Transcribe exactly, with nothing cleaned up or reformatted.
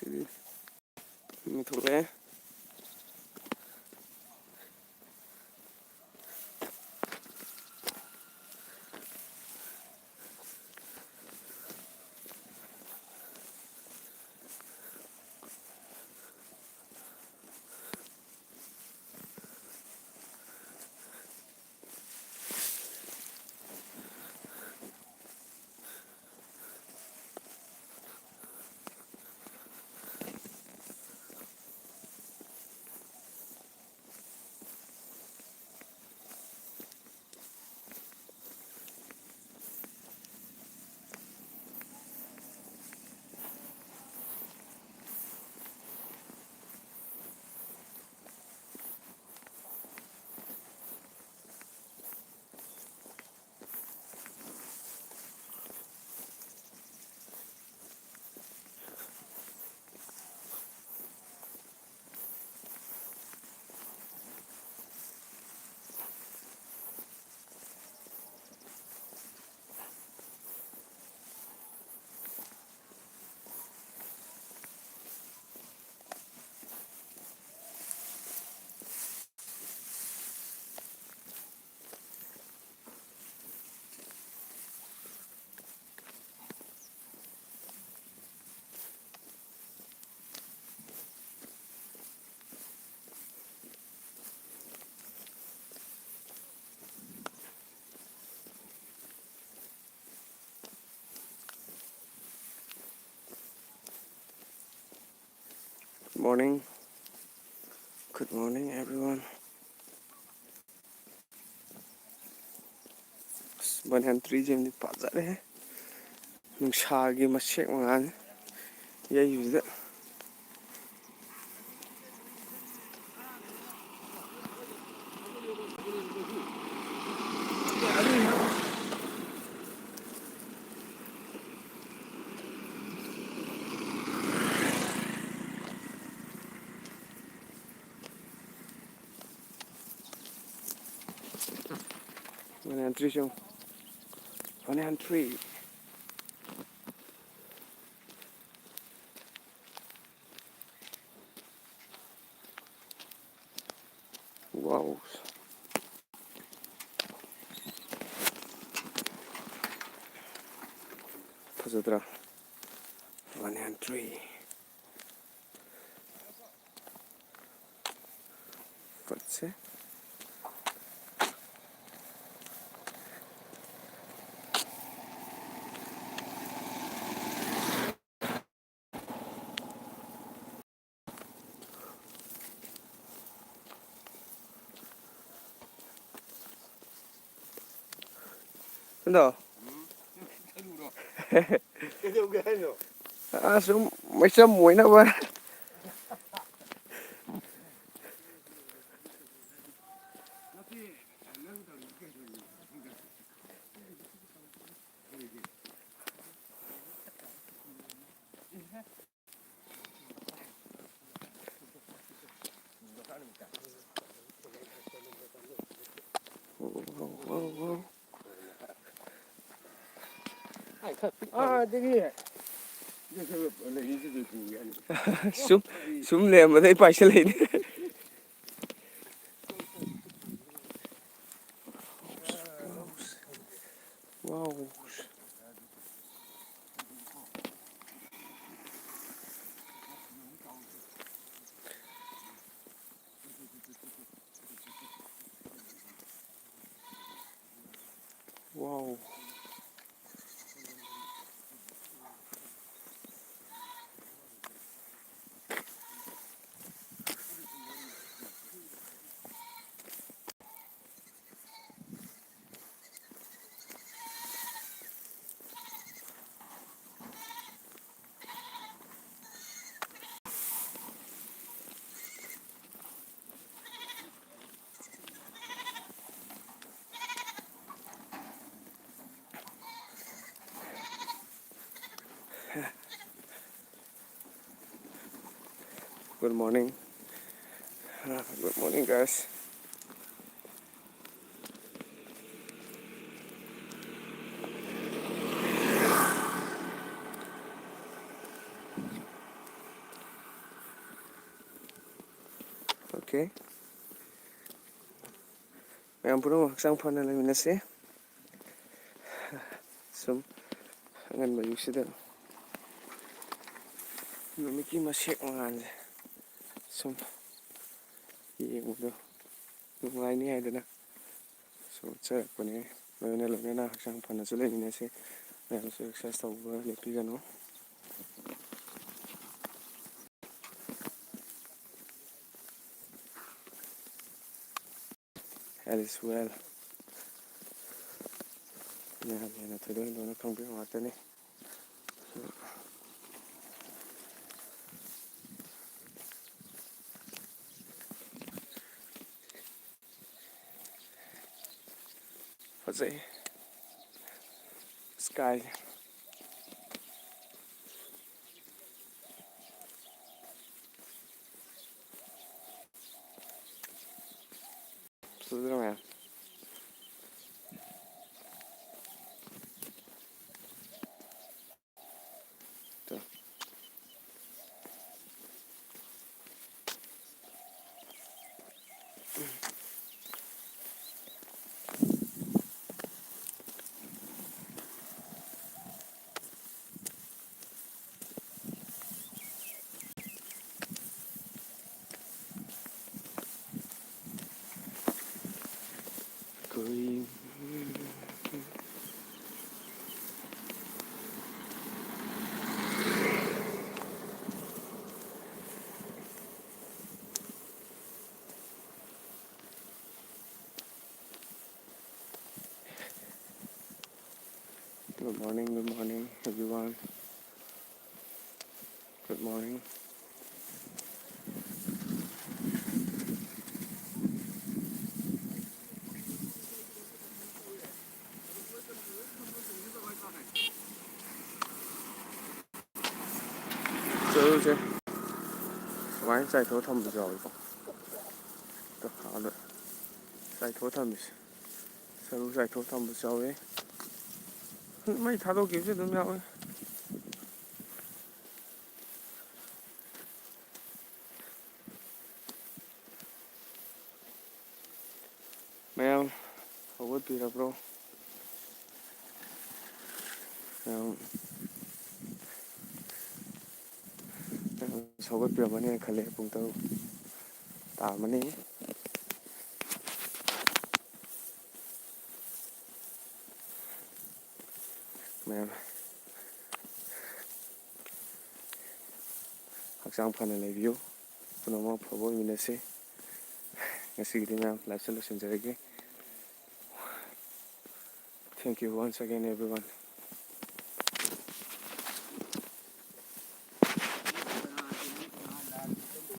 ꯁꯤꯗꯤ ꯃꯤ ꯊꯣꯛꯂꯛꯑꯦ꯫ Good morning. Good morning, everyone. ꯑꯁ, banana tree ꯁꯤꯃꯗꯤ ꯐꯖꯔꯦꯍꯦ꯫ ꯅꯨꯡꯁꯥꯒꯤ ꯃꯁꯦꯛ ꯃꯉꯥꯜ ꯌꯩꯕꯁꯤꯗ꯫ Banana tree ꯁꯦ ꯌꯦꯡꯉꯨ꯫ Banana tree꯫ ꯐꯖꯗ꯭ꯔꯥ? One and three. ꯐꯠꯁꯦ꯫ ꯀꯩꯅꯣ? ꯀꯩꯗꯧꯒꯦ ꯍꯥꯏꯅꯣ? ꯑꯥ, ꯁꯨꯝ ꯃꯩꯆꯝ ꯑꯣꯏꯅꯕ꯫ ꯁꯨꯝ, ꯁꯨꯝ ꯂꯩꯔꯝꯕꯗꯩ ꯄꯥꯏꯁꯜꯂꯛꯏꯅꯦ꯫ Wow. Wow. Good morning. Uh, good morning, guys. Okay. ꯃꯌꯥꯝ ꯄꯨꯝꯅꯃꯛ ꯍꯛꯆꯥꯡ ꯐꯅ ꯂꯩꯃꯤꯟꯅꯁꯤ꯫ ꯁꯨꯝ ꯑꯉꯟꯕ ꯑꯌꯨꯛꯁꯤꯗ ꯅꯨꯃꯤꯠꯀꯤ ꯃꯁꯦꯛ ꯃꯉꯥꯜꯁꯦ ꯁꯨꯝ ꯌꯦꯡꯕꯗꯣ ꯅꯨꯡꯉꯥꯏꯅꯤ ꯍꯥꯏꯗꯅ ꯁꯨꯝ ꯆꯠꯆꯔꯛꯄꯅꯦ꯫ ꯂꯣꯏꯅ ꯂꯣꯏꯅꯅ ꯍꯛꯆꯥꯡ ꯐꯅꯁꯨ ꯂꯩꯃꯤꯟꯅꯁꯤ꯫ ꯃꯌꯥꯝꯁꯨ ꯑꯦꯛꯁꯔꯁꯥꯏꯁ ꯇꯧꯕ ꯂꯦꯞꯄꯤꯒꯅꯨ꯫ Health is wealth. ꯃꯌꯥꯝꯅ ꯍꯦꯟꯅ ꯊꯣꯏꯗꯣꯛ ꯍꯦꯟꯗꯣꯛꯅ ꯈꯪꯕꯤꯕ ꯉꯥꯛꯇꯅꯤ꯫ ꯐꯖꯩ ꯁ꯭ꯀꯥꯏ꯫ ꯐꯖꯗ꯭ꯔꯣ ꯃꯌꯥꯝ? ꯇꯣ꯫ Good morning, good morning, everyone. Good morning. ꯆꯔꯨꯁꯦ ꯁꯨꯃꯥꯏꯅ ꯆꯥꯏꯊꯣꯛꯑ ꯊꯝꯕꯁꯨ ꯌꯥꯎꯋꯤꯀꯣ꯫ ꯑꯗꯣ ꯑꯥꯗ ꯆꯥꯏꯊꯣꯛꯑ ꯊꯝꯃꯤꯁꯦ꯫ ꯆꯔꯨ ꯆꯥꯏꯊꯣꯛꯑ ꯊꯝꯕꯁꯨ ꯌꯥꯎꯋꯤ꯫ ꯃꯩ ꯊꯥꯗꯣꯛꯈꯤꯕꯁꯨ ꯑꯗꯨꯝ ꯌꯥꯎꯋꯤ꯫ ꯃꯌꯥꯝ ꯍꯧꯒꯠꯄꯤꯔꯕ꯭ꯔꯣ? ꯃꯌꯥꯝ ꯁꯧꯒꯠꯄꯤꯔꯝꯃꯅꯤꯅ ꯈꯜꯂꯦ꯫ ꯄꯨꯡ ꯇꯔꯨꯛ ꯇꯥꯔꯝꯃꯅꯤ꯫ ꯃꯌꯥꯝ ꯍꯛꯆꯥꯡ ꯐꯅ ꯂꯩꯕꯤꯌꯨ꯫ ꯄꯨꯝꯅꯃꯛ ꯑꯐꯕ ꯑꯣꯏꯃꯤꯟꯅꯁꯤ꯫ ꯉꯁꯤꯒꯤꯗꯤ ꯃꯌꯥꯝ live ꯁꯦ ꯂꯣꯏꯁꯤꯟꯖꯔꯒꯦ꯫ Thank you once again, everyone.